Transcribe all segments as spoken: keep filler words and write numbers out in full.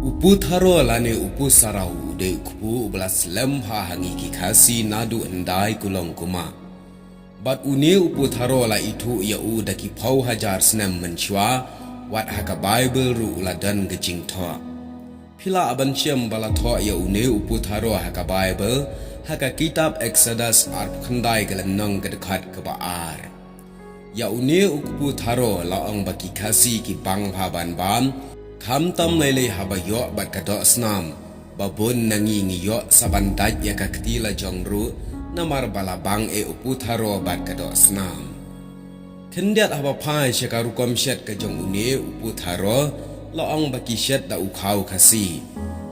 U Pu Tharo lane u Pu Saraw u dei u kpu uba la slem bha ha ngi ki Khasi naduh hyndai kulong kumah. Bad une u Pu Tharo la ithuh ïa u da ki phew hajar snem mynshuwa, wat ha ka Baibl ruh u la don ka jingthoh. Phi lah ban shem ba la thoh ïa une u Pu Tharo ha ka Baibl, ha ka kitab Exodus arphew khyndai ka lynnong ka dkhot kaba ar. Ïa une u kpu Tharo la ong ba ki Khasi ki bang bha ban bam, khamtam lei lei haba ïoh bad ka doh snam, ba bun na ngi ngi ïoh sa ban dait ïa ka kti la jong ruh, namar ba la bang eh u Pu Tharo bad ka doh snam. Khyndiat haba phai sha ka rukom shet ka jong une u Pu Tharo, la ong ba ki shet da u khaw Khasi.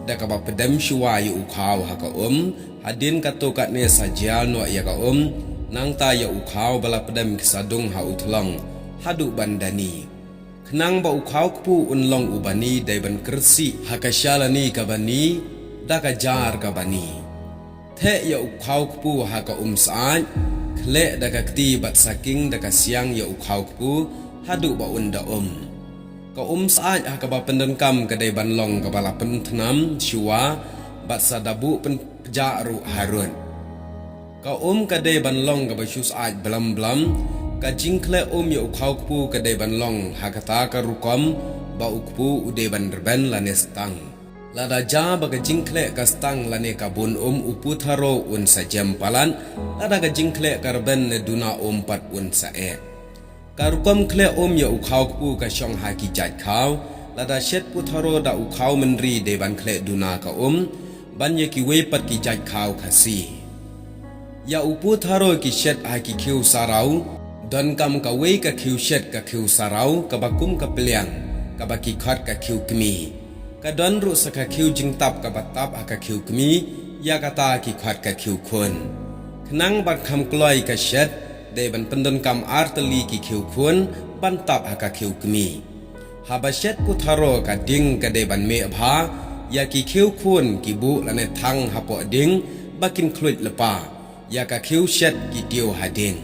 Da kaba pdem shuwa ïa u khaw ha ka um, hadien katto katne sa jia noh ïa ka um, nangta ïa u khaw ba la pdem ki sa dung ha u thlong, haduh ban da ni. Khnang ba u khaw kpu un long uba ni dei ban kyrsih ha ka shalani kaba ni, da ka jar kaba ni. Theh ïa u khaw kpu ha ka um syaid, khleh da ka kti bad sa king da ka siang ïa u khaw kpu, haduh ba un da um. Ka um syaid ha kaba pyndonkam ka dei ban long kaba la pynthnam shuwa, bad sa da buh pynpjah ruh harud. Ka um ka dei ban long kaba shu syaid blam blam, ka jingkhleh um ïa u khaw kpu ka dei ban long ha kata ka rukom, ba u kpu u dei ban rben lane stang. Lada ja ba ka jingkhleh ka stang lane ka bun um u Pu Tharo un sa jem palat, lada ka jingkhleh ka rben ne duna um pat un sa eh. Ka rukom khleh um ïa u khaw kpu ka shong ha ki jait khaw, lada shet Pu Tharo da u khaw mynri dei ban khleh duna ka um, ban ïa kiwei pat ki jait khaw Khasi. Ïa u Pu Tharo ki shet ha ki khiew saraw, donkam kawei ka khiew shet ka khiew saraw, kaba kum ka pliang, kaba ki khot ka khiew kmie. Ka don ruh sa ka khiew jingtap kaba tap ha ka khiew kmie, ïa kata ki khot ka khiew khun. Khnang ban kham kloi ka shet, dei ban pyndonkam ar tylli ki khiew khun, ban tap ha ka khiew kmie. Haba shet Pu Tharo ka ding ka dei ban meh bha, ïa ki khiew khun ki buh lane thang hapoh ding, ba kin khluit lypa, ïa ka khiew shet ki tiew ha ding.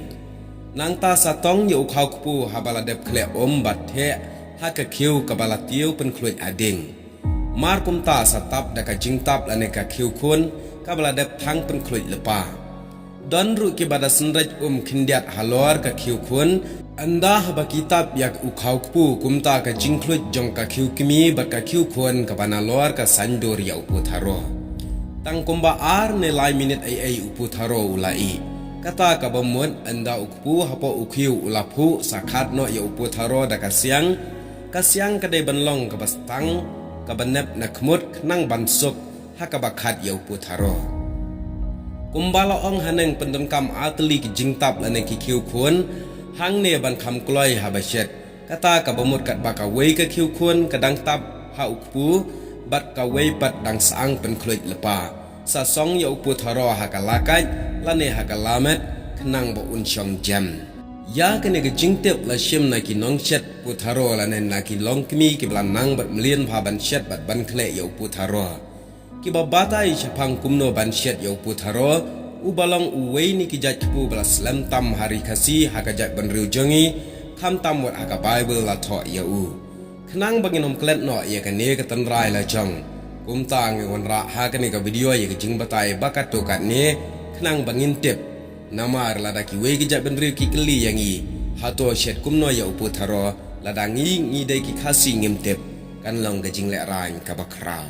Nangta sa tong ïa u khaw kpu haba la dep khleh um bad theh, ha ka khiew kaba la tiew pynkhluit ha ding. Mar kumta sa tap da ka jingtap lane ka khiew khun, kaba la dep thang pynkhluit lypa. Don ruh kiba da synreit um khyndiat halor ka khiew khun, ynda haba ki tap ïa u khaw kpu kumta ka jingkhluit jong ka khiew kmie bad ka khiew khun kaba nalor ka saiñdur ïa u Pu Tharo. Tang kumba ar ne lai minit ei ei u Pu Tharo u la ih. Kata kaba mut ynda u kpu hapoh u khiew u la phuh sa khat noh ïa u Pu Tharo da ka siang, ka siang ka dei ban long kaba stang, kaba nep na khmut khnang ban suk, ha kaba khat ïa u Pu Tharo. Kumba la ong haneng pyndonkam ar tylli ki jingtap lane ki khiew khun, hangne ban kham kloi haba shet. Kata kaba mut katba kawei ka khiew khun ka dang tap ha u kpu, bad kawei pat dang syang pynkhluit lypa. Sa song ïa u Pu Tharo ha ka lakait, lane ha ka lamet, khnang ba un shong jem. Ïa kane ka jingtip la shim na ki nongshet Pu Tharo lane na ki longkmie kiba la nang bad mlien bha ban shet bad ban khleh ïa u Pu Tharo. Kiba batai shaphang kumno ban shet ïa u Pu Tharo, uba long uwei na ki jait kpu ba la slem tam ha ri Khasi ha ka jaitbynriew jong ngi, khamtam wat ha ka Baibl la thoh ïa u. Khnang ba ngin ym klet noh ïa kane ka tynrai la jong. Kumta ngi wanrah ha kane ka video ïa ka jingbatai ba katto katne, khnang ba ngin tip. Namar lada kiwei ki jaitbynriew ki kylli ïa ngi, hato shet kumno ïa u Pu Tharo, lada ngi ngi dei ki Khasi ngim tip, kan long ka jinglehrain kaba khraw.